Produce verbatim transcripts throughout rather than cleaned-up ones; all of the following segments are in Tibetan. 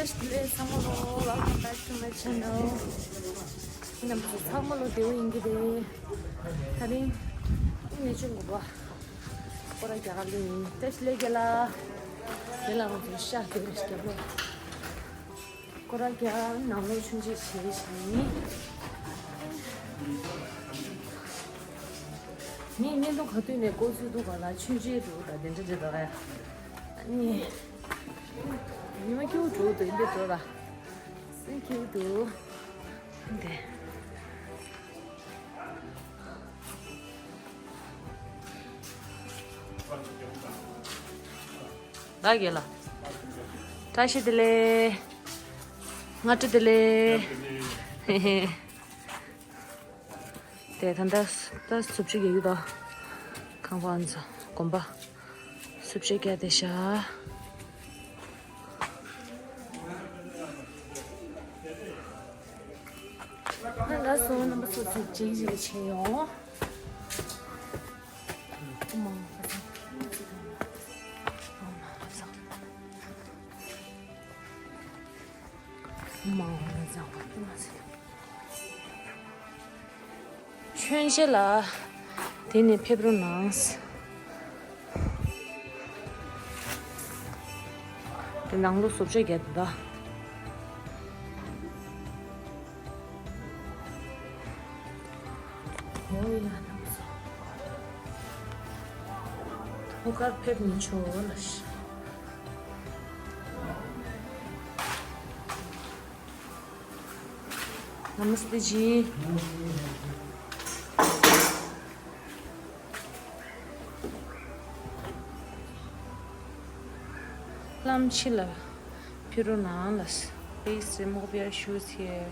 Hello ཚང་མ་ལོ། Welcome back to my channel. རྣམ་པ་ཚང་མ་ལོ་བདེ་པོ་ཡིན་གྱི་རེད། དེ་རིང་གནས་ཆུང་དགོན་པ་སྐོར་ར་རྒྱག་ག་སླེབས་ཡིན། བཀྲ་ཤིས་བདེ་ལེགས་རྒན་ལགས། རྒན་ལགས་ང་ཚོ་ཤག་དེ་རེད་རྒྱབ་ལོགས། སྐོར་ར་རྒྱག་ནང་ལོགས་ཆུང་ཆུང་བྱས་བྱས་ཡིན། ངས་བརྙན་ཐུང་ག་དུས་ནས་སྐོར་ཚུལ་འདུག་ག་ལ། ཆུང་ཆུང་འདུག་ད་དེ་འདྲ་རེད་ད་ག་ཡ། ཨ་ནི། ཉི་མ་སྐྱིད་པོ་འདུག་དེ་འདྲ་འདུག་ད། སེམས་སྐྱིད་པོ་འདུག་འདི། ད་རྒན་ལགས། བཀྲ་ཤིས་བདེ་ལེགས། སྔ་དྲོ་བདེ་ལེགས། དེ་ད་ལྟ་ད་སུབ་ཅིག་ཡོད་ད། ཁང་པ་ཨ་ནི་ཚ་དགོན་པ་སུབ་ཅིག་རྒྱག་བསྡད་ཤག་ང་ལ་སོང་རྣམ་པ་ཚོ་ཚིག་ཅིག་ཅིག་བྱེད་ཡོང་། ཨོཾ་མང་པ་སངས། ཨོཾ་མང་པ་སངས། མང་པ་སངས་པ་སྐྱེ་མ་ཟེར། མཆོད་མཇལ་ལ་དེ་ནས་ཕེབས་རོགས་གནང་། དེ་ནང་ལོགས་སུབ་ཅིག་རྒྱག་འདུག་ད། ཨོ་ཡ། ཐོག་ཁར་ཕེབས་མི་ཆོག་ལ། Namaste ji. ལམ་ཕྱི་ལ་ཕེབས་རོགས་གནང་ལ། Please remove your shoes here.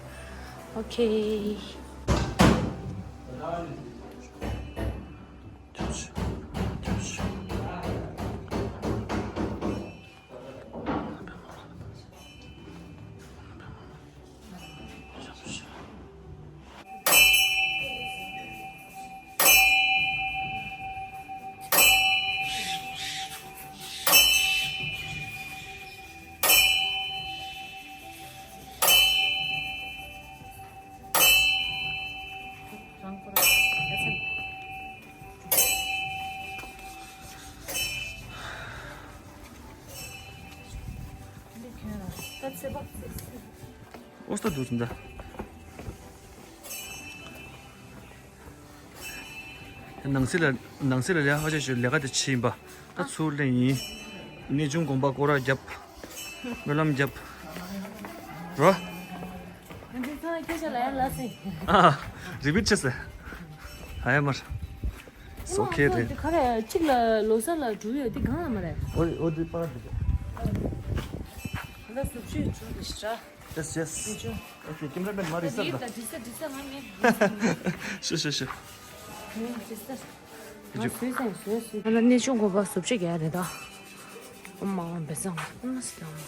Okay. ཨོ་སྟ་དུ་ཟིན་ད། ནང་སྲིད་ལ་ནང་སྲིད་ལ་ལས་ཧ་ཅང་ཞུ་ལས་ཀ་དེ་ཕྱིན་པ། ད་ཚུར་ལེན་ཡིན། གནས་ཆུང་དགོན་པ་སྐོར་ར་རྒྱབ། སྨོན་ལམ་རྒྱབ། རོ། འདི་ཚང་སྐད་ཆ་ལ་ཡ་ལ་སི། ཨ། རི་པིཊ་བྱས་སེ། ཧ་ཡ་མར། སོ་ཁེ་རེད། ཁ་རེ་གཅིག་ལ་ལོ་གསར་ལ་འགྲུབ་ཡོད་འདི་གང་ལ་མ་རེད། ཨོ་ཨོ་འདི་པར་འདི། ད་སུབ་ཅིག་འགྲུབ་འདི་ཤ། Yes, yes. Okay, cameraman, མ་རེད་ས་ད། དྲི་ས་དྲི་ས་ང་ངས། ཤོ་ཤོ་ཤོ། ངས་དྲི་ས། ང་སུས་སེམས་སུས་སུས། ང་ལ་གནས་ཆུང་དགོན་པ་སུབ་ཅིག་རྒྱག་རེད་ད། ཨོ་མ་འོང་བེ་སང་ཨོ་མ་སི་ཀྱང་།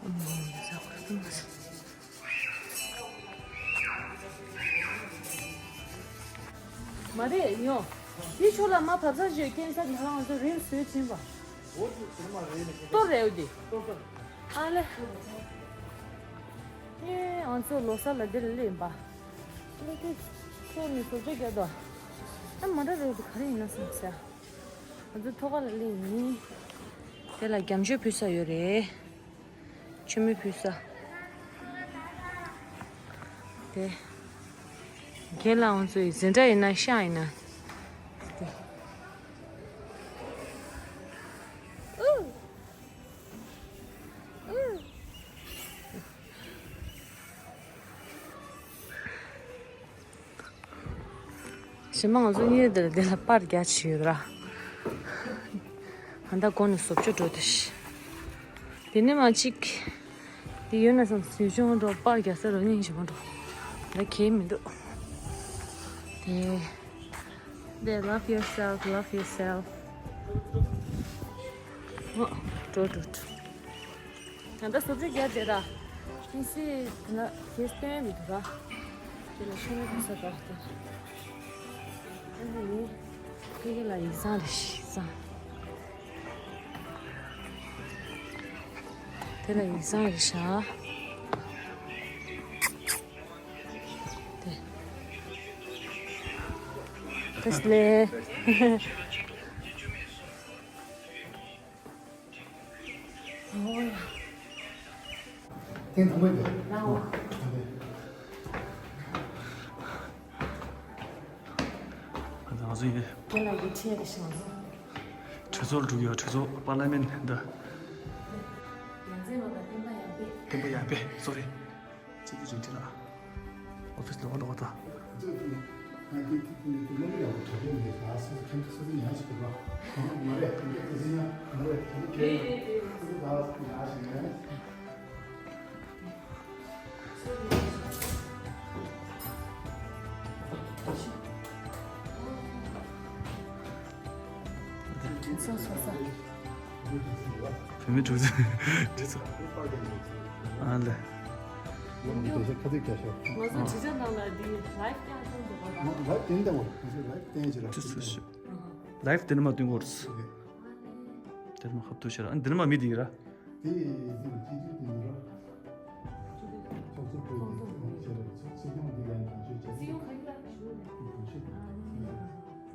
ཨོ་མ་འོང་བེ་སང་། མ་རེད་ཉོ། དེ་ཕྱོགས་ལ་མ་བབས་ས་ཞོད་ཀན་སར་ང་རང་ཚོ་རིལ་བཟོས་ཕྱིན་པ། ཏོ་རེད་འོ་དེ། ཨ་ལེ། ངས་ང་ཚོ་ལོ་གསར་ལ་འདིར་སླེབས་ཡིན་པ། ལེ་དེ། ཁྱོད་ནི་བཟོ་བཅོས་རྒྱག་དོ། ཨ་མ་འདྲ་རེད་འདུག་ག་རེ་ཡིན་ན་བསམ་ས། ང་ཚོ་ཐོག་ཁ་ལ་སླེབས་ཡིན། དེ་ལ་རྒྱ་མཆོད་ཕུལ་ས་ཡོད་རེད། མཆོད་མེ་ཕུལ་ས། དེ། རྒན་ལགས་ང་ཚོ་ཡི་འཛིན་གྲྭ་ཡིན་ན་ཤག་ཡིན་ན། དེ། གཞན་པ་ང་ཚོ་གཉིས་དེར་འདི་ལ་པར་རྒྱག་བྱས་ཡོད་ར། ཨ་ད་དགོང་ནས་བཟོ་བཅོས་འགྲོ་དེ། དེ་ནས་མ་གཅིག་དེ་ཡོད་ན་བསམ་སུས་ཆུང་འགྲོ་པར་རྒྱག་ས་རོ་སྙིང་རྗེ་མོ་འགྲོ། ད་གས་མི་འདུག་དེ། དེ་love yourself, love yourself. ཨོ། འགྲོ་འགྲོ་འགྲོ། ད་ལྟ་བཟོ་བཅོས་རྒྱག་བསྡད་ར། ཨིན་སི་ད་ལ་གས་སྟོན་མི་འདུག་ར། དེ་ལ་ཤོ་ནི་ག་ས་འགྲོ་དེ། ཨ་ནི། ཁྱེད་ཀྱི་ལ་ཡིག་ཚང་རེད་ཤག་ཡིག་ཚང་། དེ་ལ་ཡིག་ཚང་རེད་ཤག་དེ། བཀྲ་ཤིས་བདེ་ལེགས། ཨོ་ཡ། ཐེངས་དང་པོ་ཡིན་པས། ལའོ། ང་ཚོ་ཡིན། དེ་ལ་ཡིག་ཆ་རེ་ཞིག་ང་ཚོ། གྲོས་ཚོགས་འགྲོ་གི་ཡོད། གྲོས་ཚོགས་པར་ལི་མེན་འདི། ཡ་མཚན་མ་དང་བསྟན་པ་ཡར་འཕེལ། བསྟན་པ་ཡར་འཕེལ། སོ་རི། ཅི་དེ་རིང་ཁྲིད་ལ། ཨོ་ཕི་སི་ལ་འོ་ལོག་ད། བོད་མི་གྲོས་ཚོགས། གྲོས་ཚོགས། ཨ་ལེ། ང་ཚོ་ཁ་ཚིག་རྒྱག་ཤོག་ང་ཚོ་དྲི་བ་ནང་ལ་འདི་ལའེབ་ཀྱང་ཐོན་འདུག་ག་ལའེབ་བསྟན་དང་པོ། ང་ཚོ་ལའེབ་བསྟན་ཅི་ར། ལའེབ་དེ་ནས་མ་བསྟན་གོ་རེད། དེ་ནས་མ་ཧབ་ཐུག་ཤེ་ར། ཨ་འདི་ནས་མ་མི་འདི་ར། དེ་ཡི་དེ་ནི་སྤྱི་འཐུས་དེ་ནི་ར། ཚོགས་གཙོ་བོད་ཀྱི་ཚོགས་གཙོ་བྱས་ར། སྲིད་སྐྱོང་འདི་ལ་ཡང་ཞུ་བྱས། སྲིད་སྐྱོང་ག་གི་ལ་ཞུ་རེད། ཞུ་ཞུ།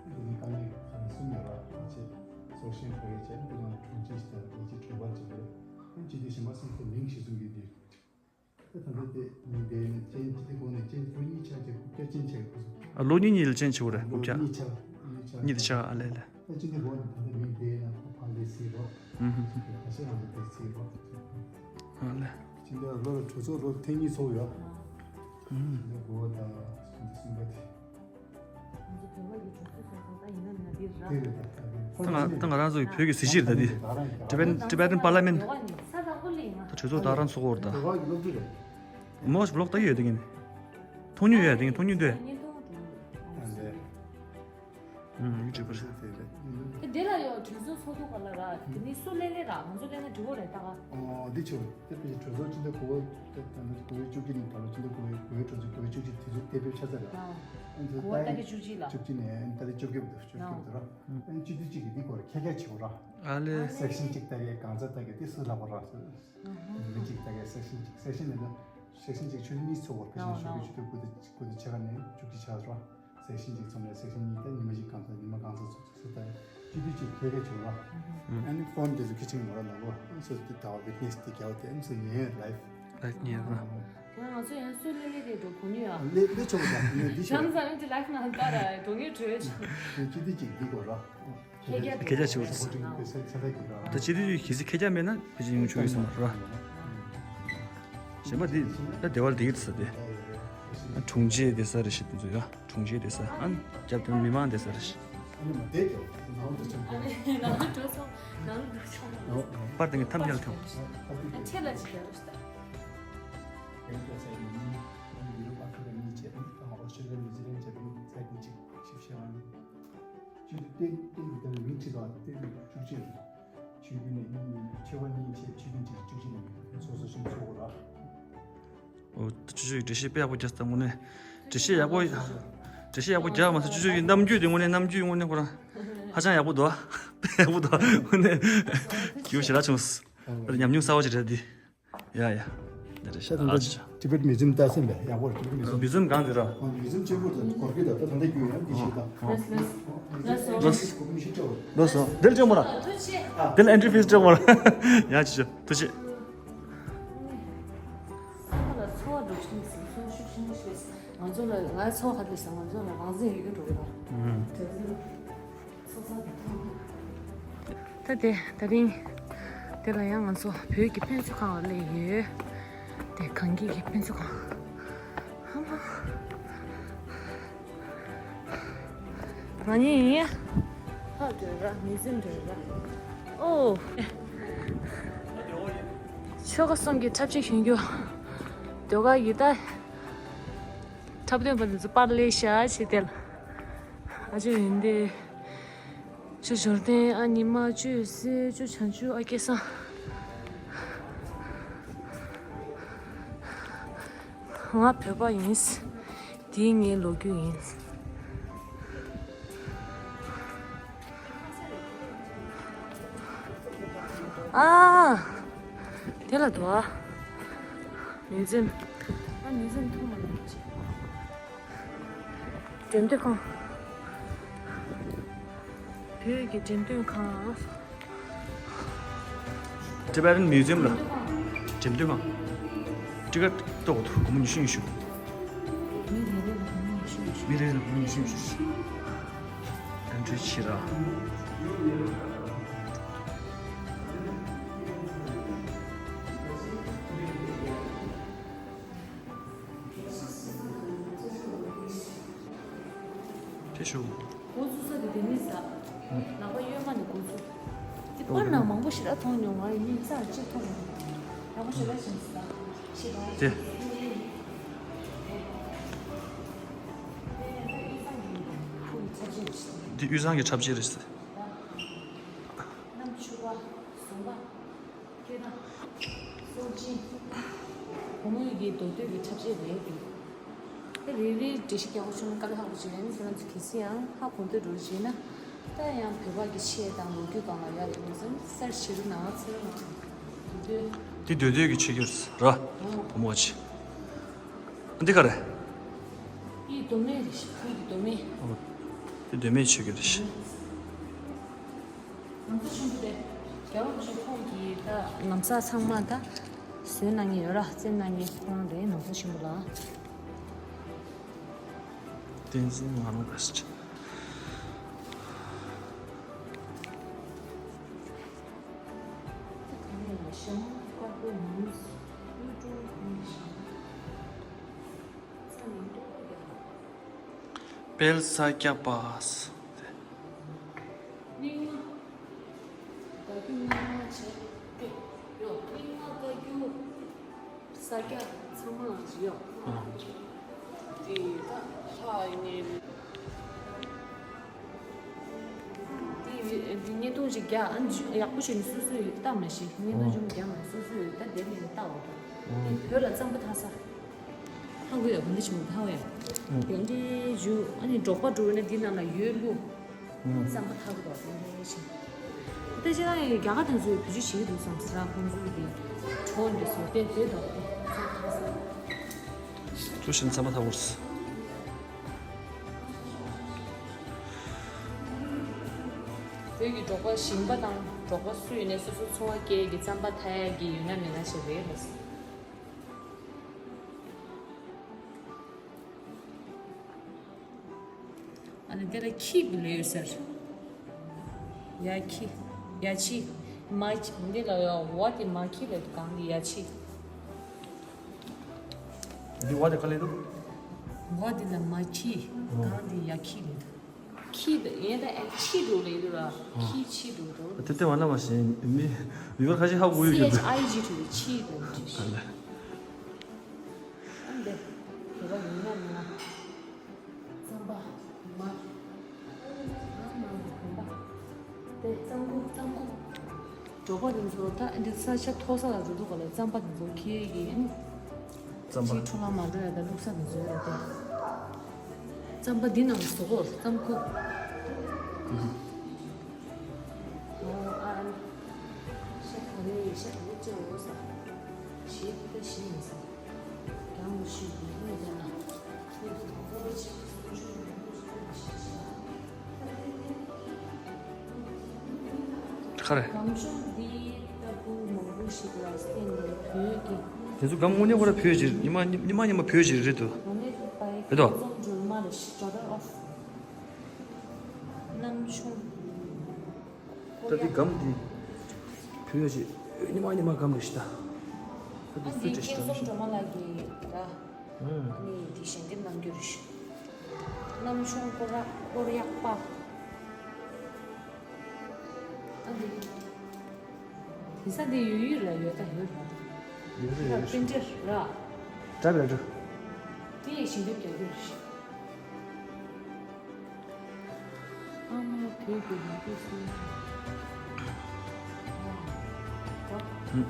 འདི་ནི་དཀའ་ངལ་གསུམ་ཡོད་ར། བྱས་སྲོག་ཤིང་བོད་ཀྱི་བྱས། དེ་ནང་དྲུང་ཆེ་ཞིག་དང་དེ་ཅི་དྲུང་པ་ཅིག་རེད། སྤྱི་འཐུས་གཞན་པ་སོ་སོ་མིང་གཞི་བཟུང་གི་འདི། ད་ལྟ་དེ་མི་འདས་ནས་ཅན་གཅིག་གོང་ནས་ཅན་ལོ་གཉིས་ཆགས་ཀྱི་རྐུབ་བཀྱག་ཅན་ཆགས་ཀྱི། ཨ་ལོ་གཉིས་གཉིས་ལ་ཅན་ཆེ་བོ་རེད། རྐུབ་བཀྱག་གཉིས་ཆགས། གཉིས་ཆགས། གཉིས་ཆགས། ཨ་ལེ་ལེ། ད་ཅི་འདི་གོང་ནས་ད་ལྟ་མི་འདས་ན་ཕ་ཕ་ལས་སྲིད་རོགས། ཨུ་ཧུ། ཁ་ཤས་རང་ལ་དེ་སྲིད་རོགས། ཨ་ལེ། ཅི་འདི་ལོ་ལ་གྲོས་ཚོགས་ལོ་ཐེངས་གཉིས་ཚོགས་ཡོད། ཨུ་ཧུ། ཅི་འདི་གོ་བ་དང་གསུམ་པ་དེ། ང་ཚོ་བོད་པ་གི་གྲོས་ཚོགས་སོ་སོ་ད་ཡིན་ན་མིན་ན་འདི་ར། དེ་རེད་ད། ད་ང་ད་ང་རང་ཚོ་ཡི་བོད་ཀྱི་གཟི་བརྗིད་རེད་ད་འདི། Tibetan Tibetan Parliament། ད་གྲོས་ཚོགས་ད་རང་ཚོགས་ཀྱི་ཡོད་ད་གིན། མཐོང་མྱོང་ཡོད་ད་གིན། མཐོང་མྱོང་འདུག་ཨ་འདི། ཨུམ་ཡུ་ཊུབ་པར། དེ་རེད། དེ་འདི་ལ་ཡོད་གྲོས་ཚོགས་ཚོགས་འདུ་ག་ལ་ར། དེ་ནི་སུ་ལས་ལས་ར། ང་ཚོ་ལས་ན་འགྲིག་གོ་རེད་ད་ག་ཨོ་འདི་ཆོ། དེ་པའི་གྲོས་ཚོགས་ཕྱི་ཟླ་དགུ་པ་དེ་ད་ནི་དགུ་པའི་བཅུ་གཅིག་ནས་ད་ལོ་ཕྱི་ཟླ་དགུ་པའི་དགུ་པའི་གྲོས་ཚོགས་དགུ་པའི་བཅུ་གཅིག་དུས་ཚོད་དེ་པའི་ཆ་ཚ་ར། ཨ་ཨ་འདི་དགུ་པ་ད་ད་གི་བཅུ་གཅིག་ལ། བཅུ་གཅིག་ནས་ད་ལོ་བཅོ་བརྒྱད་དུ་བཅོ་བརྒྱད་དུ་ར། ཨ་སྤྱི་འཐུས་གཅིག་གིས་འདི་སྐོར་ཁྱད་ཁྱད་ཆེ་བོ་ར། ཨ་ལེ། སེག་ཤན་གཅིག་ད་གའི་གང་ཚ་ད་གའི་དེ་སུ་ལ་བ་ར་སུ། མི་གཅིག་ད་གའི་སེག་ཤན་གཅིག་སེག་ཤན་ནས་ན་སེག་ཤན་གཅིག་ཆུ་ཚོད་གཉིས་ཚོགས་པར་ཕལ་ཆེར་ཞོགས་ཀྱི་ཆུ་ཚོད་དགུ་དང་དགུ་དང་ཕྱེད་ཀ་ནས་བཅུ་གཅིག་ཆགས་ར། སེག་ཤན་གཅིག་ཚོགས་ནས་སེག་ཤན་གཉིས་དང་ཉི་མ་གཅིག་གང་ཚ་ཉི་མ་གང་ཚ་ཚོགས་ཚོགས་ཚོགས་ད་སྤྱི་འཐུས་གཅིག་ཁྱད་ཁྱད་ཆེ་བོ་ར། ཨ་ནི་ཕོན་དེ་ཚོ་ཁི་ཆིང་མོ་ར་ནང་ལོ་སོ་སོ་དེ་ད་བ་ཝིཊ་ནེ་སི་དེ་རྒྱག་པ་དེ་ཨ་ནི་སོ་ཉན་ཡོད་ལའིབ། ལའིབ་ཉན་ར། ང་ང་ཚོ་ཡང་སུ་ལས་ལས་རེད་འགྲོ་གོ་ནི་ཡ། ལས་ལས་ཆོག་གི་ད་ནི་འདི་ཆོག་ལམ་སང་ཨ་ནི་ལའིབ་ནང་ལྟ་ར་འགྲོ་ངེས་བྲོས་ཆོག་སྤྱི་འཐུས་གཅིག་འདི་གོ་ར། ཁྱེད་ཅག་ཁྱེད་ཅག་ཆེ་བོ་རེད། ད་སྤྱི་འཐུས་གལ་སྲིད་ཁྱེད་ཅག་མེད་ན་ཕལ་ཆེར་ཡོང་ཆོག་གི་ས་མ་རེད། གཞན་པ་འདི་ད་སྡེ་བ་ལ་དེ་གི་ས་དེ། དྲུང་ཆེ་སྡེ་ས་རེད་ཤག་དེ་ཚོ་ཡ། དྲུང་ཆེ་སྡེ་ས། ཨ་ནི་རྒྱབ་དེ་མི་མང་སྡེ་ས་རེད་ཤག་ཨ་ནི་མ་བསྡད་ཀྱང་ནང་དུ་ཚུད་དགོས། ནང་དུ་འགྲོ་སོང་། ནང་དུ་འགྲོ་སོང་། པར་དེ་ངས་ཐམས་ཅད་ལ་ཐོན། ཨ་ཆེ་ལ་ཆེ་ལ་རེད་ཤག་ཡང་བསྐྱར་ཚད་ཡིན། ཡུ་རོབ་ཨ་ཧྥི་རི་ཀ་གཉིས་བྱས། ཨོ་སི་ཀྲོ་ལི་ཡ་ནིའུ་ཛི་ལན་བྱས་པའི་ཚད་ཀྱི་གཅིག་ཞིབ་བཤེར་བ་ནི། སྤྱི་འཐུས་ཏན་ཏན་གྱི་ཏན་མིང་ཁྲིད་པ་ཏན་བཅུ་གཅིག་རེད། ཆོས་བརྒྱུད་ནས་ཆོས་པ་གཉིས་བྱས་ཆོས་བརྒྱུད་ཅིག་བཅུ་གཅིག་ནས་སོ་སོ་བཞིན་ཚོགས་དགོས་ར། ཨོ་ད་ཆུ་ཆུ་ཡི་འགྲེལ་བཤད་དཔེ་ཡག་པོ་རྒྱག་སོང་དངོས་གནས། འགྲེལ་བཤད་ཡག་པོ། འགྲེལ་བཤད་ཡག་པོ་རྒྱག་མ་སོང་། ཆུ་ཆུ་ཡི་རྣམ་འགྱུར་དེ་དངོས་གནས་རྣམ་འགྱུར་དངོས་གནས་ཁོ་རང་ཧ་ཅང་ཡག་པོ་འདུག་དཔེ་ཡག་པོ་འདུག་དངོས་གནས་སྐྱིད་པོ་ཞེ་དྲག་བྱུང་སོང་། ཉམས་མྱོང་གསར་པ་ཅིག་རེད་འདི། ཡ་ཡ། འདི་རེད་ཤག་ད་ལྟ་ཨ་ཅི་ཅི། ཊི་བེཊ་མིའུ་ཛི་ཡམ་ལྟ་སེམས་པས་ཡག་པོ་རེད། ཊི་བེཊ་མིའུ་ཛི་ཡམ། མིའུ་ཛི་ཡམ་གང་འདི་ར། ཨ་མིའུ་ཛི་ཡམ་ཆེན་པོ་དང་སྐོར་གི་ད་ལྟ་ད་ལྟ་རྒྱུ་ཡང་འདི་ཞིག་དང་། ལགས་སོ་ལགས་སོ། ལགས་སོ། འདིར་སྤྲད་མོ་ར། འདིར་ཨེན་ཊི་རི་ཕི་སི་སྤྲད་མོ་ར། ཡ་ཅི་ཅི་ཐུགས་རྗེ་ཆེ། ང་ཚོ་ལ་ང་ཚོ་ག་དུས་སང་ང་ཚོ་ལ་རང་བཙན་ཡོད་རྒྱུ་འགྲོ་གི་རེད། ད་དེ་ད་རིང་དེ་ལ་ཡང་ང་ཚོ་བོད་ཀྱི་ཕན་ཚུན་ཁང་ལ་སླེབས་ཡོད། དེ་གངས་སྐྱིད་ཀྱི་ཕན་ཚུན་ཁང་། ཨ་མ། རང་ཉིད་ཡིན། ཧ་འགྲོ་ར་མི་ཟིན་འགྲོ་ར། ཨོ། ཆོལ་ཁ་གསུམ་གྱི་འཁྲབ་ཆ་གྱོན་རྒྱུ། ཟློས་གར་ཡི་ད། འཁྲབ་སྟོན་པ་འདི་ཚོ་པར་ལེན་ཤག་བྱས་ཏེ་ལ། ཨ་ཅོ་ཡོན་ཏན། ཅོ་འབྱོར་ལྡན། ཨ་ཉི་མ། ཅོ་ཡོད་སྲིད། ཅོ་བྱང་ཆུབ། ཨ་སྐལ་བཟང་། ང་བོད་པ་ཡིན། འདི་ངའི་ལོ་རྒྱུས་ཡིན། ཨ། དེ་ལ་དུ་ཨ། མིའུ་ཛིམ། ཨ། མིའུ་ཛིམ་མཐོང་མ་མྱོང་ཅིག་འགྲེམས་སྟོན་ཁང་། བོད་ཀྱི་འགྲེམས་སྟོན་ཁང་། Tibetan Museum ལ་འགྲེམས་སྟོན་ཁང་། ཊི་ཀེ་ཊི་ཏོག་ཏུ་སྒོར་མོ་ཉི་ཤུ་ཉི་ཤུ། མི་རེ་རེ་ལ་སྒོར་མོ་ཉི་ཤུ་ཉི་ཤུ། མི་རེ་རེ་ལ་སྒོར་མོ་ཉི་ཤུ་ཉི་ཤུ། ཨེན་ཊི་རི་ཕྱིས་ར། དེ་ཞུ། འགོ་བཙུགས་ས་དེ་དེ་མིན་ས། ལག་པ་གཡོན་མ་ནས་འགོ་བཙུགས། དེ་པར་ནང་མང་པོ་ཞེ་དྲག་མཐོང་མྱོང་། ང་ཡིན་ཙང་གཅིག་མཐོང་མྱོང་། ཡག་པོ་ཞེ་དྲག་བྱུང་ས། ཞེ་དྲག་དེ། དེ་དབུས་གཙང་གི་འཁྲབ་ཆས་རེད་ཟེར། གནམ་ཆུ་བ། ཟུང་བ། སྐད་གྲགས། སྲོག་ཆགས། བུ་མོ་ཡི་གེའི་མདོ་སྟོད་ཀྱི་འཁྲབ་ཆས་རེད་འདུག་དེ་རེ་རེའི་འགྲེལ་བཤད་རྒྱག་པ་བྱུང་ན་དཀའ་ལས་ཁག་པོ་ཅིག་རེད། ཁྱེད་རང་ཚོ་གལ་སྲིད་ཡང་ཧ་གོ་འདོད་འགྲོ་བྱས་ན། ད་ཡང་བོད་པ་གི་ཆས་དང་ལོ་རྒྱུས་སྒང་ལ་ཡག་ཡོད་མ་ཚོམ་སར་བྱེད་རུ་ནང་ཚེ་རུ་ནང་དུ་འདོད། འདི་མདོ་སྟོད་ཀྱི་ཆས་གྱུར་ར། བུ་མོ་ཆེ། འདི་ག་རེད། འདི་མདོ་སྨད་རེད། ཁོང་གི་མདོ་སྨད། འདི་མདོ་སྨད་ཆས་གྱུར་རེད། ང་ཚོ་ཆུང་དུས་རྒྱལ་བ་རིན་པོ་ཆེ་ཁོང་གིས་ད་ལམ་སང་ཚང་མ་ད་བཟོས་གནང་མཁན་ཡོད་ར། བཙེམས་གནང་མཁན་ཁོ་རང་རེད། ང་ཚོ་ཆེན་པོ་ལ། བསྟན་འཛིན་ངག་དབང་བེ་སི་ཊི། དཔལ་ས་སྐྱ་པ། རྙིང་མ། བཀའ་བརྒྱུད་རྙིང་མ་བྱས་ཏེ། ཡོ། རྙིང་མ་བཀའ་བརྒྱུད་ས་སྐྱ་ཚང་མ་ལ་ཡོད། དེ་ད་ལྷག་ཡིན་ནའི། དེ་དེ་བརྙན་ཐུང་ཞིག་རྒྱག་ཨ་ནི་ཡག་པོ་བྱས་ནས་སོ་སོས་ལྟ་མ་ཤེས། བརྙན་ཐུང་ཅུང་རྒྱག་མ་སོ་སོས་ལྟ་དེ་ནས་ལྟ་འོ། དེ་བོད་ལ་རྩམ་པ་འཐག་ས། ཧང་གོ་ཡ། གོ་འདི་ཆུང་ཐའོ་ཡ། ཡོང་དེ་ཇུ་ཨ་ནི་འབྲོག་པ་འགྲོ་ན་འདི་ནང་ལ་ཡོད་ལུ། རྩམ་པ་འཐག་གི་འདུག་དེ་འདྲ་ཞིག་ད་ཅི་ན་རྒྱ་གར་དང་ཚོའི་བུ་ཆུ་ཞིག་འདུག་བསམ་ས། ར་ཁོང་ཚོའི་གི་གྲོང་གི་བཟོ་ལྟས་དེ་དང་དེ་རྩམ་འཐག་ས། ཚུལ་བཞིན་རྩམ་པ་འཐག་དགོས། བོད་ཀྱི་འབྲོག་པ་ཞིང་པ་དང་འབྲོག་པ་སུ་ཡིན་ནའི་སོ་སོ་འཚོ་བ་སྐྱེལ་གི་རྩམ་པ་འཐག་ཡ་གི་ཡོད་ན་མེད་ན་ཞིག་རེད་ལ། ཨ་ནི་དེ་ལ་ཁྱི་གི་ལས་ཡོད་ཟེར། ཡ་ཁྱི། ཡ་ཁྱི། མ་ཁྱི། འདི་ལ་ཡ་བ་དེ་མ་ཁྱི་ལས་གང་འདི་ཡ་ཁྱི། འདི་བ་དེ་ག་ལས་འདུག་བ་འདི་ལ་མ་ཁྱི། གང་འདི་ཡ་ཁྱི་ལས་འདུག་ཁྱི་དེ་ཡན་ད་ཨེ་ཁྱི་འགྲོ་ལས་འདུག་ར། ཁྱི་ཁྱི་འགྲོ་འགྲོ། དེ་ལྟ་བ་ལ་མ་ཤེས། མི་མི་བར་ཁ་ཤས་ཧ་གོ་ཡོད་ཀྱི་འདུག་ཨའི་ཇི་འགྲོ་ཁྱི་འགྲོ་འགྲོ། ཨ་འདི། དེ་ག་ཡིན་ན་མིན་ན། རྩམ་པ། མ། ཨ་མ་མ་མ། དེ་རྩམ་ཁུག་རྩམ་ཁུག་འབྲོག་པ་དེ་ཚོ་ད་འདི་ས་ཆ་མཐོ་ས་ལ་འགྲོ་འདུག་ག་ལ། རྩམ་པ་དེ་ཚོ་ཁྱེར་གྱི་ཨ་ནི། རྩམ་པ། ཁྱི་འཕྲོ་བརླག་མ་འགྲོ་ཡ་ད་བླུགས་ས་དེ་ཚོ་ཡོད་རེད་དེ། རྩམ་པ་འདི་ནང་བཟོ་གོ་རྩམ་ཁུག་ཨོ་ཨ་ཨ་ནི། ཤ་ག་རེ་ཤ་ག་རེ་ཅེ་འོ་ས། ཞེས་ད་ཞེས་ཡིན་ས། ག་རེ། གང་བྱུང་འདི་ལྟ་བུ་མང་པོ་ཞིག་ལ་བརྟེན་ནས་བོད་ཀྱི། དེ་ཚོ་སྒམ་དངོས་གནས་ཁོ་ར་བོད་ཀྱི་ཉི་མ་ཉི་མ་ཉི་མ་བོད་ཀྱི་རེད་འདུག་རེད་དོ། གནམ་ཆུང་། ད་འདི་སྒམ་འདི་བོད་ཀྱི་ཉི་མ་ཉི་མ་སྒམ་རེད་ཤི་ད། ད་འདི་ཨ་འདི་ཕུད་ཀྱི་ཤི་ད། སྐལ་བཟང་སྒྲོལ་མ་ལགས་ཀྱི་ད། ཨ་ནི་འདི་ཞལ་འདེབས་གནང་རྒྱུ་རེད་ཤི། གནམ་ཆུང་སྐོར་ར་སྐོར་གཡག་པ། ཨ་འདི། དེ་ས་འདི་ཡོད་ཡོད་ར་ཡོད་ད་ཡོད་ར། ཡོད་རེད་ཡོད་རེད། པིན་ཏྲེ་ར། འདྲ་བའི་འདྲ། དེ་ཡི་ཞལ་འདེབས་རྒྱག་རྒྱུ་རེད་ཤི། ཨ་མ་བོད་ཀྱི་ལོ་རྒྱུས་གསུང་། ཨ། ཨ།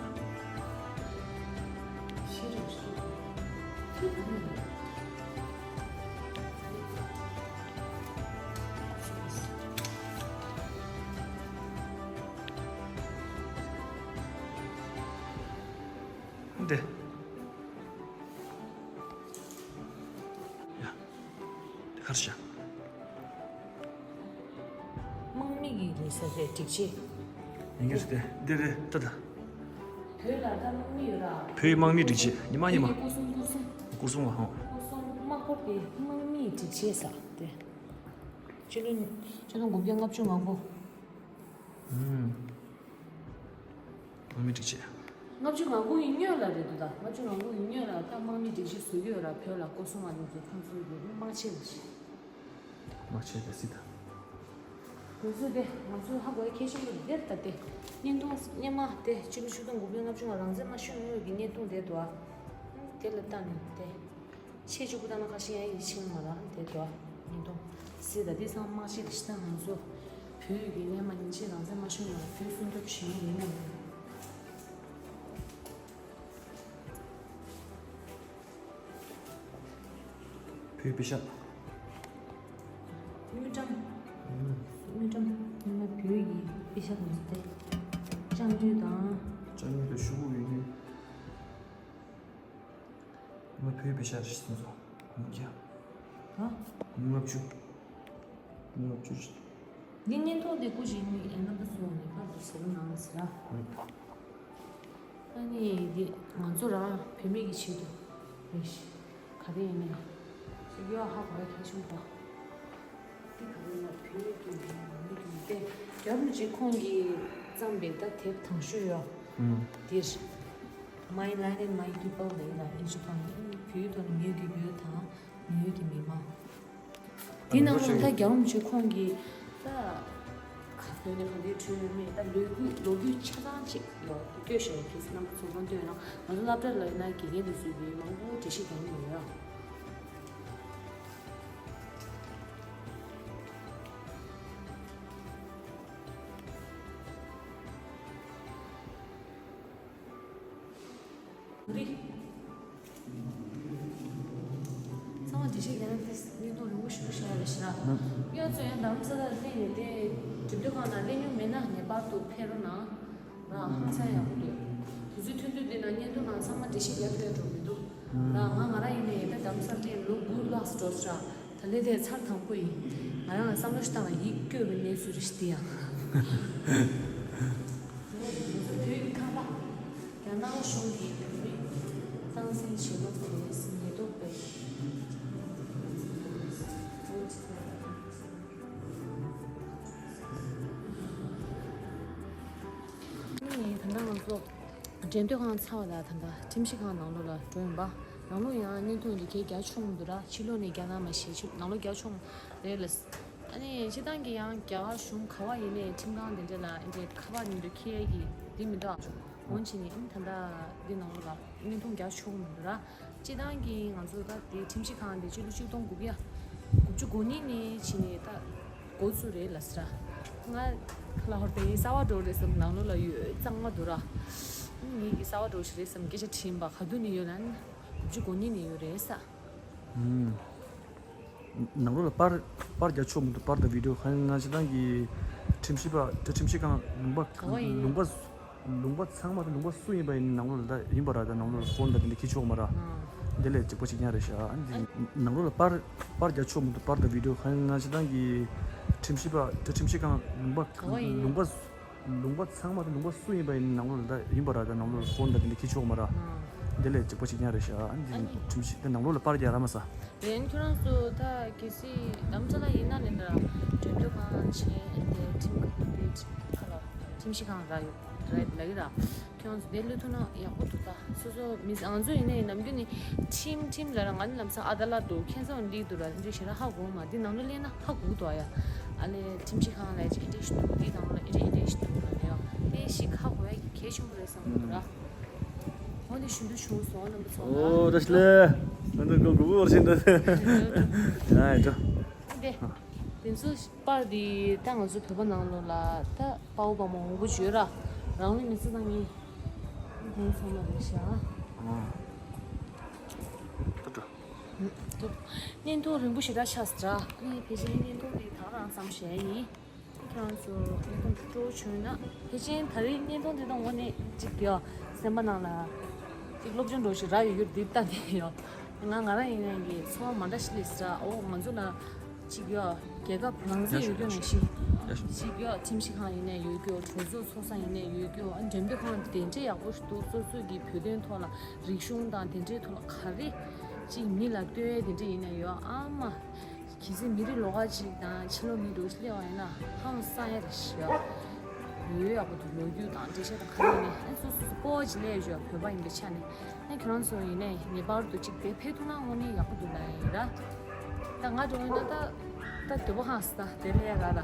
ཤེས་རིག་ཤེས་རིག་དེ། ཡ། དེ་གར་བཞག་དམག་མི་གི་ལས་ས་རེད་སྒྲིག་ཆས། ཡིན་གྱི་རེད་དེ། འདི་རེད་ད་ད། བོད་ལ་ད་དམག་མི་ཡོད་ར། བོད་ཡི་དམག་མི་སྒྲིག་ཆས་ཉི་མ་ཉི་མ། བོད་ཀྱི་སྐུ་སྲུང་སྐུ་སྲུང་། སྐུ་སྲུང་བ་ཧོ། སྐུ་སྲུང་དམག་སྐོར་དེ་དམག་མིའི་སྒྲིག་ཆས་ས་དེ། ཕྱི་ལོ་ཕྱི་ལོ་དགུ་བརྒྱ་ལྔ་བཅུ་ང་དགུ། ཨུམ། དམག་མི་སྒྲིག་ཆས། ལྔ་བཅུ་ང་དགུ་ཡི་སྔོན་ལ་རེད་འདུག་ད་ལྔ་བཅུ་ང་དགུ་ཡི་སྔོན་ལ་ད་དམག་མི་སྒྲིག་ཆས་བཟོ་གི་ཡོད་ར། བོད་ལ་སྐུ་སྲུང་བ་དེ་ཚོ་ཁོང་ཚོའི་གི་དམག་ཆས་ལ་ཞིག་དམག་ཆས་དེ་སྲིད་ད། དེ་ཚོ་དེ་ང་ཚོ་ཧ་གོ་ཡ་གལ་ཆེན་པོ་རེད་ད་དེ། བརྙན་ཐུང་སྔོན་མ་དེ་ཕྱི་ལོ་ཆིག་སྟོང་དགུ་བརྒྱ་ལྔ་བཅུ་ང་རང་བཙན་མ་ཤོར་སྔོན་གྱི་བརྙན་ཐུང་དེ་འདུག་ཨ། དེ་ལ་ལྟ་ནས་དེ། ཆེས་གཅིག་པུ་ལྟ་ན་ཁ་ཤས་ཡང་ཡིད་ཆེས་མ་ལ་དེ་དོ་ཉིན་ཐོ་སྲིད་ད་དེ་ཚང་མ་ཤེས་ད་ཤི་ད་ང་ཚོ་བོད་ཀྱི་སྔོན་མ་ཉིན་ཕྱེད་རང་བཙན་མ་ཤོར་ན་བོད་སྲུང་སྐྱོབ་བྱེད་ཡོད་ཡིན་ན་མིན། བོད་པེ་ཤག་དངུལ་ཀྲམ། དངུལ་ཀྲམ་ཉི་མ་བོད་ཀྱི་པེ་ཤག་མི་སྟེ། ལྕགས་དངུལ་དང་། ལྕགས་དངུལ་དང་ཤོག་གུ་ཡོད་ཡོད། ང་བོད་པེ་ཤག་རེད་སོང་སོང་། ཡིན་ཀྱང་། ད། ལྔ་བཅུ། ལྔ་བཅུ་ཞིག་འདི་བརྙན་ཐུང་འདི་སྐུ་མཁྱེན་ནི་ཨེ་རྣམ་པ་ཚོ་ནས་ཕར་དུ་ཟེར་གནང་ཟེར་ར། ཨ་ནི་འདི་ང་ཚོ་རང་བོད་མི་གི་ཆེད་དུ་རེད་ཤི། ག་རེ་ཡིན་ནའི་ཤི་གི་ཧ་གོ་ཡ་གལ་ཆེན་པོ། འདི་ག་རེ་ཡིན་ན་བོད་མི་གི་མི་གི་མི་སྟེ་རྒྱ་རུ་ཅིག་ཁོང་གིས་བརྩམས་པའི་ད་དེབ་དང་ཤོས་ཡོད། ཨུམ། འདིར། My Land and My People ལབ་ཡིན་ལ་ཨིན་ཇི་ཐོག་ནས་བོད་ཡིག་ཐོག་ནས་ངའི་རྒྱུ་བོད་དང་ངའི་རྒྱུ་མི་མང་། དེ་ནང་ལ་ད་རྒྱ་རུ་ཅིག་ཁོང་གིས་ད་ག་བོད་ནས་ག་འདྲའི་བྲོས་ཡོད་མེད་ད་ལོ་རྒྱུས་ལོ་རྒྱུས་ཆ་ཚང་ཅིག་ཡོད་བཀོད་བཞག་ཡོད། ཁྱེད་རྣམ་པ་ཚོ་མ་འདོད་ན་ང་ཚོ་སློབ་གྲྭ་ལ་ཡིན་ན་དགེ་རྒན་དེ་ཚོས་ཡོད་མང་པོ་འགྲེལ་བཤད་རྒྱག་གི་ཡོད་ཡ། རེད། ཚང་མ་འགྲེལ་བཤད་རྒྱག་ན་དེ་བརྙན་ཐུང་རིང་པོ་ཞིག་བཤད་ཡ་རེད་ཤི་ར། ང་ཚོ་ཡང་རྡ་རམ་ས་ལར་སླེབས་ནས་དེ་འགྲེམས་སྟོན་ཁང་ནང་སླེབས་མྱོང་མེད་ན་ངེས་པར་དུ་ཕེབས་རོགས་གནང་། རང་ཧང་སང་ཡག་པོ་འདུག་དུས་ཚོད་ཐུང་ཐུང་འདི་ན་བརྙན་ཐུང་ནང་ཚང་མ་འགྲེལ་བཤད་རྒྱག་ཐུབ་ཡ་འགྲོ་མི་འདུག་རང་ང་ང་རང་ཡིན་ནའི་ད་རྡ་རམ་ས་ལ་ལོ་དགུ་ལྷག་འགྲོ་སོང་ར། ད་ལས་དེ་ཚར་དང་པོ་ཡིན། ང་རང་ལ་བསམ་བློ་ཞིག་བཏང་བ་ཡིད་སྐྱོ་བའི་གནས་ཚུལ་རེད་ཤི་དེ་ཡང་། བོད་ཀྱི་ཁ་པར། རྒྱ་ནག་གཞུང་གིས་བོད་མི་སྟངས་འཛིན་བྱེད་ལུགས་དེ་ཉེན་རྟོག་པས། ད་ལྟ་ང་ཚོ་འགྲེམས་སྟོན་ཁང་ཚར་བ་ལ་ད་ལྟ་ཁྲིམས་ཞིབ་ཁང་ནང་ལོགས་ལ་འགྲོ་ཡིན་པ། ནང་ལོགས་ཡང་བརྙན་ཐུང་འདི་གས་རྒྱ་ཆུང་འདུག་ར། ཕྱི་ལོགས་ནས་རྒྱ་ནག་མ་ཤེས་ཆུ་ནང་ལོགས་རྒྱ་ཆུང་རེད་ལ། ཨ་ནི་སྤྱི་བཏང་གི་ཡང་རྒྱ་གར་གཞུང་ག་བ་ཡིན་ནའི་ཁྲིམས་ཁང་དེ་འདྲ་ལ་འདི་ཁ་པར་ནི་འདུག་ཁྱེར་ཡ་གི་འདི་མི་འདུག་འོན་ཆེ་ནི་ཨིན་ད་ལྟ་འདི་ནང་ལོགས་ལ་བརྙན་ཐུང་རྒྱ་ཆུང་མི་འདུག་ར། སྤྱི་བཏང་གི་ང་ཚོ་ད་དེ་ཁྲིམས་ཞིབ་ཁང་དེ་ཕྱི་ལོ་ཆིག་སྟོང་དགུ་བརྒྱ་དགུ་བཅུ་གོ་གཉིས་ནས་ཕྱིན་ནས་ད་འགོ་ཚུགས་རེད་ལ་ཟེར། ང་ལ་ཧོར་དེ་གསར་པ་འགྲོ་རེད་བསམ། ནང་ལོགས་ལ་ཡོད་གཙང་མ་འདུག་ར། ངེད་ཀྱི་གསར་པ་འགྲོ་ཞིག་རེད་བསམ་སྐད་ཆ་དྲིས་པ། ག་དུས་ནས་ཡོད་ལབ་ན་དགུ་བཅུ་གོ་གཉིས་ནས་ཡོད་རེད་ཟེར། ཨུམ། ནང་ལོགས་ལ་པར་པར་རྒྱག་ཆོག་མི་འདུག་པར་དང་བི་ཌིའོ་གང་ཡིན་ང་སྤྱིར་བཏང་གི་ཁྲིམས་ཞིབ་པ་ཁྲིམས་ཞིབ་ཁང་ལུང་པ་ག་བ་ཡིན། ལུང་པ་ལུང་པ་ཚང་མ་དང་ལུང་པ་སུ་ཡིན་པ་ཡིན་ནང་ལོགས་ལ་ད་ཡིན་པ་ར། ད་ནང་ལོགས་ལ་ཕོན་དང་དེ་འདྲ་འཁྱེར་ཆོག་མ་ར། ཨ། དེ་ལས་གཅིག་པ་གཅིག་རྐྱང་རེད་ཤག་ཨ་ནི་ནང་ལོགས་ལ་པར་པར་རྒྱག་ཆོག་མི་འདུག་པར་དང་བི་ཌིའོ་གང་ཡིན་ང་སྤྱིར་བཏང་གི་ཁྲིམས་ཞིབ་པ་ཁྲིམས་ཞིབ་ཁང་ལུང་པ་ག་བ་ཡིན། ལུང་པ་ལུང་པ་ཚང་མ་དང་ལུང་པ་སུ་ཡིན་པ་ཡིན་ནང་ལོགས་ལ་ད་ཡིན་པ་ར། ད་ནང་ལོགས་ལ་ཕོན་དང་དེ་འདྲ་འཁྱེར་ཆོག་མ་ར། ཨ། དེ་ལས་གཅིག་པ་གཅིག་རྐྱང་རེད་ཤག་ཨ་ནི་ཨ་ནི། ཁྲིམས་ཞིབ་དེ་ནང་ལོགས་ལ་པར་རྒྱག་ར་མ་ཟ། རེད། ཁྱོད་རང་ཚོ་ད་གལ་སྲིད་རྡ་རམ་ས་ལ་ཡིན་ན་ནི་འདྲ་འགྲེམས་སྟོན་ཁང་བྱས་ཨེ་འདྲ་ཁྲིམས་ཁང་དེ་ཁྲིམས་ཁ་ལ་ཁྲིམས་ཞིབ་ཁང་ར་ཡོད་རེད་ལབ་ཀྱི་ར། ཁྱོད་རང་ཚོ་དེ་སླེབས་ཐུབ་ན་ཡག་པོ་འདུག་ད་སོ་སོ་མི་ང་ཚོ་ཡིན་ནའི་ནམ་རྒྱུན་ནི་ཁྲིམས་ཁྲིམས་ལབ་ར། ང་ནི་ལམ་སང་ཨ་དཱ་ལ་འདུག་ཁྱེད་ཚོ་འདི་འདུག་ར་འདི་ཞེ་དྲག་ཧ་གོ་མ། འདི་ནང་ལ་སླེབས་ན་ཧ་གོ་འདུག་ཨ་ཡ། ཨ་ལས་ཁྲིམས་ཞིབ་ཁང་ལ་ཅིག་འདི་འདྲ་ཞིག་འདུག་འདི་ནང་ལ་འདི་འདྲ་འདི་འདྲ་ཞིག་འདུག་ལབ་ནས་ཡ་དེ་ཞིག་ཧ་གོ་ཡ་གལ་ཆེན་པོ་རེད་བསམ་གྱི་འདུག་ར། འོ་དེ་ཞུ་འདོད་བྱུང་སོང་རྣམ་པ་ཚོ་ལ། ཨོ་བཀྲ་ཤིས་བདེ་ལེགས། ང་ཚོ་གོ་གོ་བོར་ཕྱིན་འདུག་ཨ་འགྲོ། དེ་དེ་ཚོ་པར་འདི་ད་ང་ཚོ་བོད་པ་ནང་ལོགས་ལ་ད་དཔའ་བོ་དཔའ་མོ་མང་པོ་ཡོད་ར། རང་ལུས་མེ་སྲེག་བཏང་མཁན་དེ་ཚང་མ་རེད་ཤག་ཨོ། ད་འགྲོ། བརྙན་ཐུང་རིང་པོ་ཞེ་དྲག་ཆགས་སོང་ར། ངས་ཕལ་ཆེར་བརྙན་ཐུང་དེ་ད་རང་བསམ་བཞག་ཡིན། ཁྱེད་རང་ཚོ་ཉིན་གུང་སྤྲོ་བོ་བྱུང་ན་ཕལ་ཆེར་ད་རེས་བརྙན་ཐུང་འདི་དང་དངོས་གནས་གཅིག་ཡོད་སེམས་པ་ནང་ལ་ ཅིག་སློབ་སྦྱོང་འགྲོ་ཞིག་རག་ཡོད་རྒྱུར་འདི་ལྟ་དེ་ཡོད། ང་ང་རང་ཡིན་ནའི་གི་ཚོར་བ་མ་འདྲ་ཞིག་སླེབས་སྲིད་ར། ཨོ་ང་ཚོ་ལ་ཅིག་ཡོད། རྒྱལ་ཁབ་རང་བཙན་ཡོད་རྒྱུ་ནང་བཞིན་ཅིག་ཡོད། ཁྲིམས་ཞིབ་ཁང་ཡིན་ནའི་ཡོད་རྒྱུ། གྲོས་ཚོགས་ཚོགས་ས་ཡིན་ནའི་ཡོད་རྒྱུ། ཨ་འགྲེམས་སྟོན་ཁང་དེ་འདྲས་ཡག་པོ་ཞིག་འདུག་སོ་སོའི་གི་བོད་དོན་ཐོག་ལ་རིག་གཞུང་དང་དེ་འདྲས་ཐོག་ལ་ག་རེ་ཅིག་མི་ལ་སྟོན་ཡས་དེ་འདྲས་ཡིན་ནའི་ཡོད། ཨ་མ། གལ་སྲིད་མི་རེ་ལོགས་ཀ་ཅིག་དང་ཕྱི་ལོགས་མི་འདྲ་བོ་ཞིག་སླེབས་པ་ཡིན་ན་ཧང་སང་ཡ་རེད་ཤག་ཡོད་ཡག་པོ་འདུག་ལོ་རྒྱུས་དང་འགྲེལ་བཤད་དང་ག་རེ་ཡིན་ནའི་ཨ་སོ་སོ་སོ་སྐོར་ཅིག་སླེབས་ཡོད། བོད་པ་ཡིན་པའི་ཆ་ནས་ཨ་ཁྱོད་རང་ཚོ་ཡིན་ནའི་ངེས་པར་དུ་ཅིག་དེ་ཕེབས་ཐུབ་ན་དངོས་གནས་ཡག་པོ་འདུག་ལབ་ཡིན་ར། ད་ང་འགྲོ་ཡིན་ན་ད་ད་དོད་པོ་ཧང་སང་ད་དེ་སླེབས་ཡ་ར་ལ་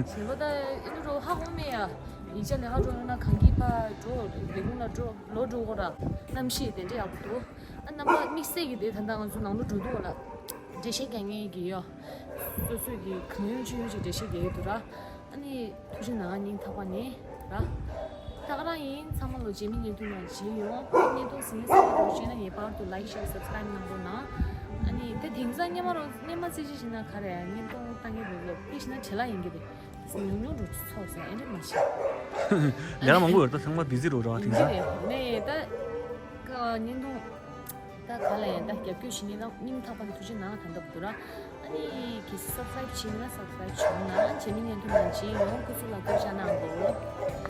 ཞེས་པ་ད་ཨེ་འདྲ་འགྲོ་ཧ་གོ་མེད་ཡ། ཡིག་ཆ་ལས་ཀ་འགྲོ་ཡིན་ན་གང་གི་ཕ་འགྲོ་ལས་ཁུངས་ལ་འགྲོ་ལོ་འགྲོ་དགོས་ར། གནམ་གཤིས་དེ་འདྲ་ཡག་པོ་འདུག་ཨ་རྣམ་པ་དམིགས་བསལ་གྱི་དེ་ད་ལྟ་ང་ཚོ་ནང་ལོགས་འགྲོ་འདུག་ལ། འགྲེལ་བཤད་རྒྱག་མཁན་གྱི་ཡོད། སོ་སོས་ཀྱི་གང་ཡོང་ཅི་ཡོང་ཅིག་འགྲེལ་བཤད་རྒྱག་གི་འདུག་ར། ཨ་ནི་ཐུགས་རྗེ་གནང་སྙིང་ཐག་པ་ནས་ར། ད་ག་རང་ཡིན། ཚང་མ་ལོ་རྗེས་མའི་བརྙན་ཐུང་ནང་མཇལ་ཡོང་། བརྙན་ཐུང་གཟིགས་མཁན་གསར་པ་འདྲ་བྱས་ན་ངེས་པར་དུ་ལའིག་ཤེར་སབ་སི་ཀ་རེབ་གནང་རོགས་གནང་། ཨ་ནི་དེ་དེང་སང་སྔོན་མ་རང་སྔོན་མ་རྩེ་གཅིག་བྱས་ན་ག་རེ་བརྙན་ཐུང་བཏང་གི་རེད་ལོ། དཔེ་བྱས་ན་བྲེལ་བ་ཡིན་གྱི་རེད། ཉུང་ཉུང་འགྲོ་ཚོགས་ཟེར་ཨེ་འདྲ་མ་བྱེད། ལས་ཀ་མང་པོ་ཡོད་ད། ཚང་མ་བི་ཛི་རུ་འགྲོ་བ་དེང་སང་། ཡིན་གྱི་རེད། ནས་ད་ཀ་བརྙན་ཐུང་། ད་ག་ལ་ཡིན་ད་རྒྱབ་སྐྱོར་བྱེད་མཁན་རྣམས་སྙིང་ཐག་པ་ནས་ཐུགས་རྗེ་གནང་། ད་འདབ་ཏུ་ར། ཨ་ནི་གལ་སྲིད་སབ་སི་ཀ་རེབ་བྱས་ན་སབ་སི་ཀ་རེབ་བྱུང་ན་རྗེས་མའི་བརྙན་ཐུང་ནང་མཇལ་ཡོང་། སྐུ་གཟུགས་ལ་སྐུ་ཕྱག་གནང་དགོས།